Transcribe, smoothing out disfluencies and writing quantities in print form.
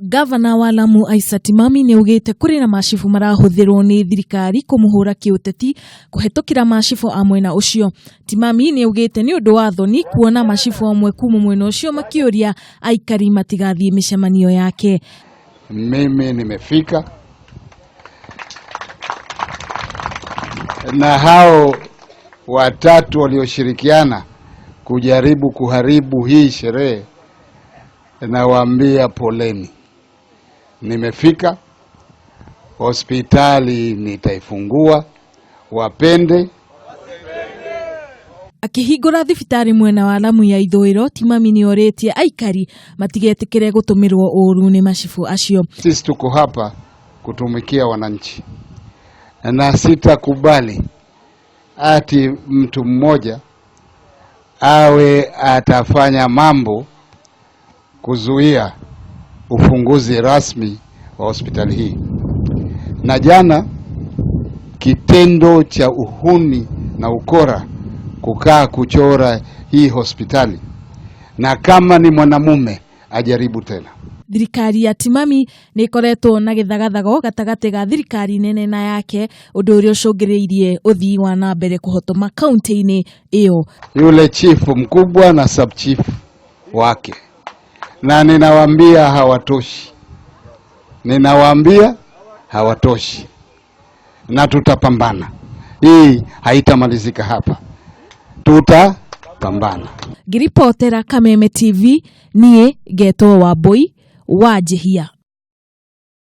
Gavana wa Lamu Aisa Timami nĩ augĩte kũrĩ na macibũ marahũthĩrwo nĩ thirikari kũmũhũra kĩũteti kũhetũkĩra macibũ a mwena ũcio. Timami nĩ augĩte nĩ ũndũ wa thoni kuona macibũ amwe kuma mwena ũcio makĩũria aikari matigathiĩ mĩcemanio yake. Mimi nimefika na hao watatu walioshirikiana kujaribu kuharibu hii sherehe, nawaambia poleni. Nimefika hospitali, nitaifungua wapende. Akĩhingũra thibitarĩ mwena wa Lamu ya ithũĩro, Timami nĩ orĩtie aikari matigetĩkĩre gũtũmĩrwo ũũru nĩ macibũ acio. Sisi tuko hapa kutumikia wananchi na sitakubali ati mtu mmoja awe atafanya mambo kuzuia ufunguzi rasmi wa hospitali hii. Na jana kitendo cha uhuni na ukora kukaa kuchora hii hospitali, na kama ni mwanamume ajaribu tena. Thirikari ya Timami nĩ ĩkoretwo na gĩthagathago gatagatĩ ga thirikari nene na yake, ũndũ ũrĩa ũcũngĩrĩirie ũthii wa na mbere kũhotoma kaunti-inĩ ĩyo. Yule chifu mkubwa na sub chief wake, na ninawaambia hawatoshi, ninawaambia hawatoshi, na tutapambana. Hii haitamalizika hapa, tutapambana. Ngĩribotera Kameme TV, niĩ ngetwo Wambui wa Njihia.